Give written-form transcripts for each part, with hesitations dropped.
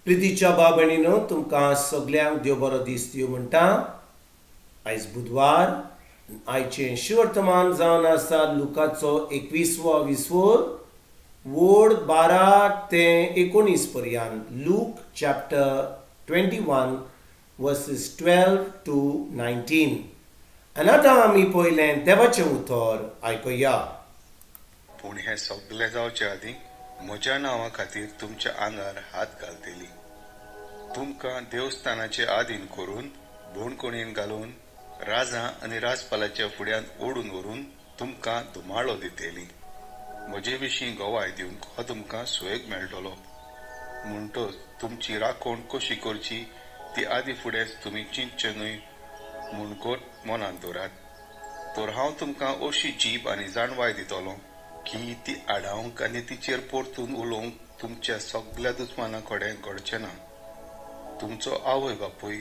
प्रितीच्या भाव भयणीनो, तुमकां सगल्यांक देव बरो दीस दिवं म्हणटा। आयज बुधवार, आयचें शिवर्तमान जावन आसा लुकाचो 21वो विसवोर वोड 12 ते 19 पर्यंत। Luke chapter 21 verses 12 to 19। आनी आतां आमी पयलें देवाचें उतर आयकुया। पूण हें सगळें जावचे आदीं म्हज्या नांवा खातीर तुमच्या आंगार हात घालतली, तुमकां देवस्थानाचे आदीन करून बोणकोणीन घालून राजा आनी राजपालाच्या फुड्यांत ओडून व्हरून तुमकां धुमाळो दितली। म्हजे विशीं गवाय दिवंक हो तुमकां सुयोग मेळटलो। म्हणटच तुमची राखण कशी करची ती आदी फुडेंच तुमी चिंतचें न्हय म्हूण गोट मनांत दवरात। तर हांव तुमकां अशी जीब आनी जाणवाय दितलो की ती आडावंक आनी तिचेर परतून उलोवंक तुमच्या सगल्या दुस्माना कडेन घडचें ना। तुमचो आवय बापूय,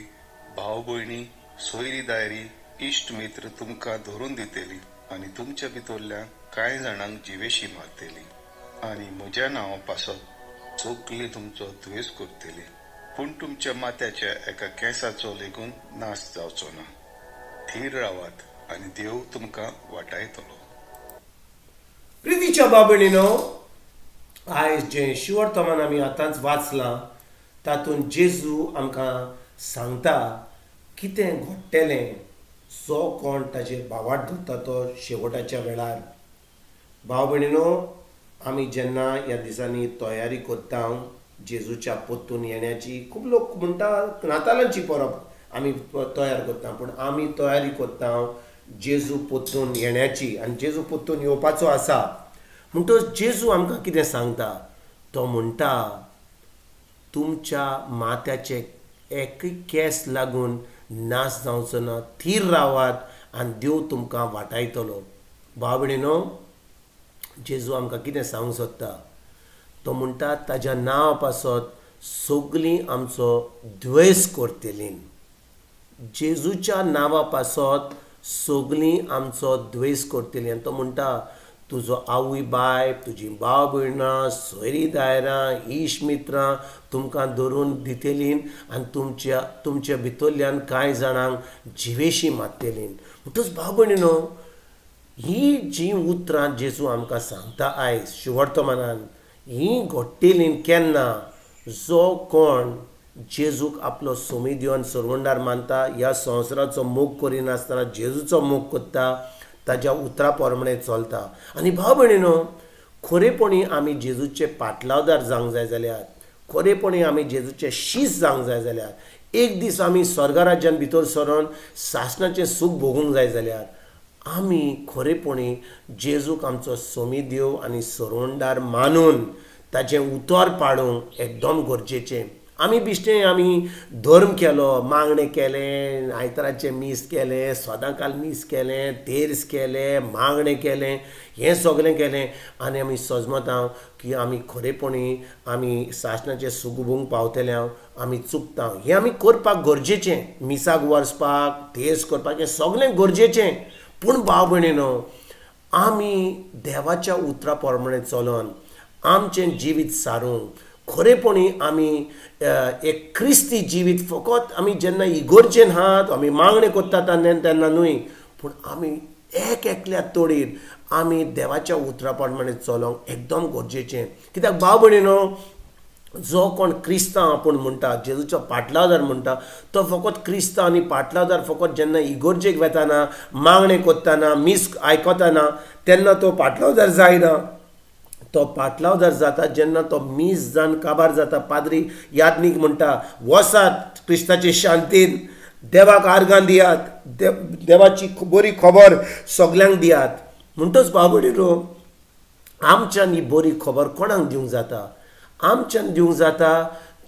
भाव भयणी, सोयरी दायरी, इश्ट मित्र तुमकां धरून दितली आनी तुमच्या भितरल्या कांय जाणांक जिवेशी मारतली आनी म्हज्या नांवा पासत सगळीं तुमचो द्वेस करतली। पूण तुमच्या माथ्याच्या एका केंसाचो लेगून नाश जावचो ना। थीर रावात आनी देव तुमकां वाटायतलो। प्रितीच्या भाव भयणीनो, आयज जें शिवर्तमान आमी आतांच वाचलां तातूंत जेजू आमकां सांगता कितें घडटलें जो कोण ताजेर भावार्थ धरता तो शेवटाच्या वेळार। भाव भयणीनो, आमी जेन्ना ह्या दिसांनी तयारी करता जेजूच्या परतून येण्याची, खूब लोक म्हणटा नातालांची परब आमी तयार करता, पूण आमी तयारी करता जेजू परतून येण्याची आनी जेजू परतून येवपाचो आसा। म्हणटच जेजू आमकां कितें सांगता, तो म्हणटा तुमच्या माथ्याचे एकय केंस लागून नाश जावचो ना, थीर रावात आनी देव तुमकां वाटायतलो। भाव भयणीनो, जेजू आमकां कितें सांगूंक सोदता, तो म्हणटा ताज्या नांवा पासत सगळीं आमचो द्वेस करतलीं। जेजूच्या नांवा पासत सगळीं आमचो द्वेस करतलीं। आनी तो म्हणटा तुजो आवय बाय, तुजी भाव भयणां, सोयरी दायरां, इश्ट मित्रां तुमकां धरून दितलीं आनी तुमच्या भितरल्यान कांय जाणांक जिवेशी मारतलीं। म्हणटच भाव भयणीनो, ही जीं उतरां जेजू आमकां सांगता आयज शिवर्तमानान, हीं घडटलीं केन्ना? जो कोण जेजूक आपलो सोमी दिवन सरवंडार मानता, ह्या संवसाराचो मोग करिनासतना जेजूचो मोग करता, ताज्या उतरा प्रमाणे चलता। आनी भाव भयणीनो, खरेपणी आमी जेजूचे पाटलावदार जावंक जाय जाल्यार, खरेपणी आमी जेजूचे शीस जावंक जाय जाल्यार, एक दीस आमी स्वर्ग राज्यान भितर सरोन सासणाचें सूख भोगूंक जाय जाल्यार आमी खरेपणी जेजूक आमचो सोमी देव आनी सरवंडार मानून ताजें उतर पाडूंक एकदम गरजेचें। आमी बिश्टें आमी धर्म केलो, मागणें केलें, आयताराचें मीस केलें, सदांकाल मीस केलें, तेर्स केलें, मागणें केलें, हें सगळें केलें आनी आमी सजमता की आमी खरेपणी आमी सासणाचें सूख भोगूंक पावतले, आमी चुकता। हें आमी करपाक गरजेचें, मिसाक वचपाक, तेर्स करपाक, हें सगळें गरजेचें। पूण भाव भयणीनो, आमी देवाच्या उतरा प्रमाणे चलोन आमचें जिवीत सारूंक खरेपणी आमी एक क्रिस्ती जिवीत फकत आमी जेन्ना इगोर्जेन आहात आमी मागणें करता तेन्ना न्हय, पूण आमी एक एकल्या तोडीर आमी देवाच्या उतरा प्रमाणे चलोवंक एकदम गरजेचें। कित्याक भाव भयणीनो, जो कोण क्रिस्तांव आपूण म्हणटा, जेजूचो पाटलावदार म्हणटा, तो फकत क्रिस्तांव आनी पाटलावदार फकत जेन्ना इगोर्जेक वेताना, मागणें करतना, मीस आयकतना तेन्ना तो पाटलावदार जायना। तो पाटलावदार जाता जेन्ना तो मीस जावन काबार जाता। पाद्री यादनीक म्हणटा वसात क्रिस्ताचे शांतीन, देवाक आर्गां दियात, देवाची बरी खबर सगल्यांक दियात। म्हणटच भाव भयणीनो, आमच्यान ही बरी खबर कोणाक दिवंक जाता? आमच्यान दिवंक जाता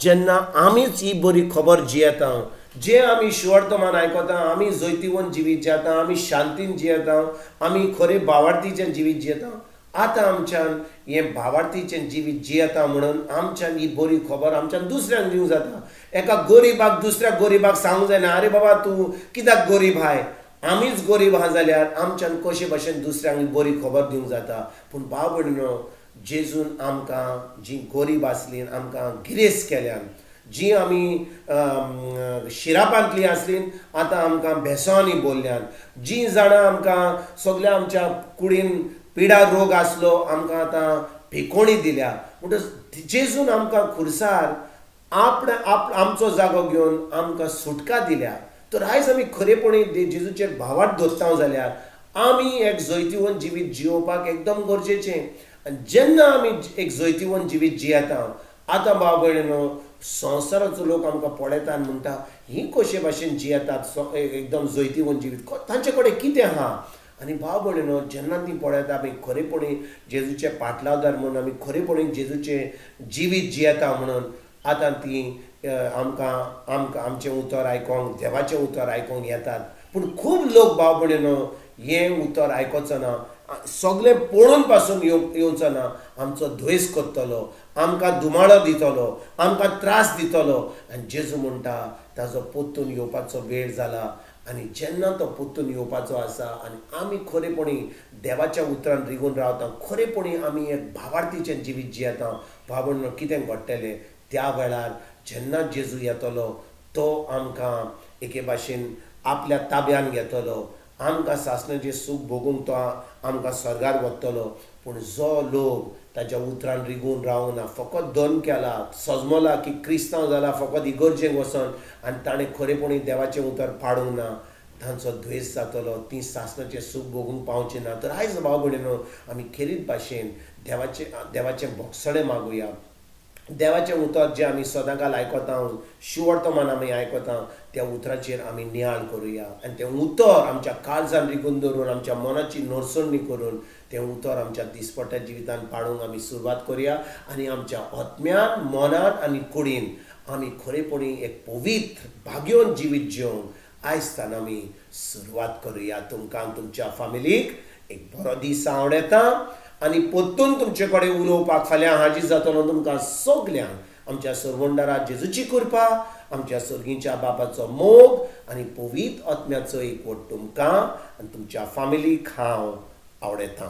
जेन्ना आमीच ही बरी खबर जियेता, जे आमी शिवर्तमान आयकता, आमी जैतिवंत जिवीत जियेता, आमी शांतीन जियेता, आमी खरे भावार्थीचें जिवीत जियेता। आतां आमच्यान हें भावार्थीचें जिवीत जियेता म्हणून आमच्यान ही बरी खबर आमच्यान दुसऱ्यांक दिवंक जाता। एका गरिबाक दुसऱ्या गरिबाक सांगूंक जायना, आरे बाबा तूं कित्याक गरीब आहाय, आमीच गरीब आहा जाल्यार आमच्यान कशे भशेन दुसऱ्यांक बरी खबर दिवंक जाता। पूण भाव भयणीनो, जेजून आमकां जी गरीब आसली आमकां गिरेस्त केल्यान, जी आमी शिरापांतली आसली आतां आमकां भेसांनी बोल्ल्यान, जी जाणां आमकां सगळ्या आमच्या कुडीन पिडा रोग आसलो आमकां आतां भिकोणी दिल्या. म्हणटच जेजून आमकां खुर्सार आपणे आमचो जागो घेवन आमकां सुटका दिल्या. तर आयज आमी खरेपणी जेजूचेर भावार्थ दवरता जाल्यार आमी एक जैतिवंत जिवीत जियोवपाक एकदम गरजेचें. आनी जेन्ना आमी एक जैतिवंत जिवीत जियेता आतां भाव भयणीनो संवसाराचो लोक आमकां पळयता आनी म्हणटा ही कशे भाशेन जियेतात एकदम जैतिवंत जिवीत, तांचे कडेन कितें आहा. आनी भाव भयणीनो जेन्ना ती पळयता आमी खरेपणी जेजूचे पाटलावदार म्हणून आमी खरेपणी जेजूचें जिवीत जियेता म्हणून आतां ती आमकां आमकां आमचें उतर आयकोंक देवाचें उतर आयकोंक येतात. पूण खूब लोक भाव भयणीनो हें उतर आयकोचो ना, सगळें पळोवन पासून येवचो ना, आमचो द्वेस करतलो, आमकां दुमाळो दितलो, आमकां त्रास दितलो. आनी जेजू म्हणटा ताजो परतून येवपाचो वेळ जाला. आनी जेन्ना तो परतून येवपाचो आसा आनी आमी खरेपणी देवाच्या उतरान रिगून रावता, खरेपणी आमी एक भावार्थीचें जिवीत जियेता, भाव भयणीनो कितें घडटलें त्या वेळार जेन्ना जेजू येतलो तो आमकां एके भाशेन आपल्या ताब्यान घेतलो, आमकां सासणाचें सूख भोगूंक तो आमकां स्वर्गार वतलो. पूण जो लोक ताज्या उतरान रिगून रावना, फकत धर्म केला, सजमला की क्रिस्तांव जाला, फकत इगर्जेक वचोन आनी ताणें खरेपणी देवाचें उतर पाडूंक ना, तांचो द्वेस जातलो, तीं सासणाचें सूख भोगूंक पावचीं ना. तर आयज भाव भयणीनो आमी खेरीत भाशेन देवाचें भोगसणें मागुया. देवाचें उतर जें आमी सदांकाल आयकता, शिवर्तमान आमी आयकता, त्या उतराचेर आमी नियाळ करुया आनी तें उतर आमच्या काळजान रिगून दवरून आमच्या मनाची नरसणी करून तें उतर आमच्या दिसपट्ट्या जिवितान पाडूंक आमी सुरवात करुया. आनी आमच्या आत्म्यान, मनान आनी कुडीन आमी खरेपणी एक पवित्र भाग्यवंत जिवीत जिवंक आयज आमी सुरवात करुया. तुमकां तुमच्या फामिलीक एक बरो दीस आवडटा आनी परतून तुमचे कडेन उलोवपाक फाल्यां हाजीर जातलो. तुमकां सगल्यांक आमच्या सरवंडारा जेजूची कृपा, आमच्या सर्गीच्या बापाचो मोग आनी पवित्र आत्म्याचो एकवट तुमकां आनी तुमच्या फामिलीक हांव आवडटा.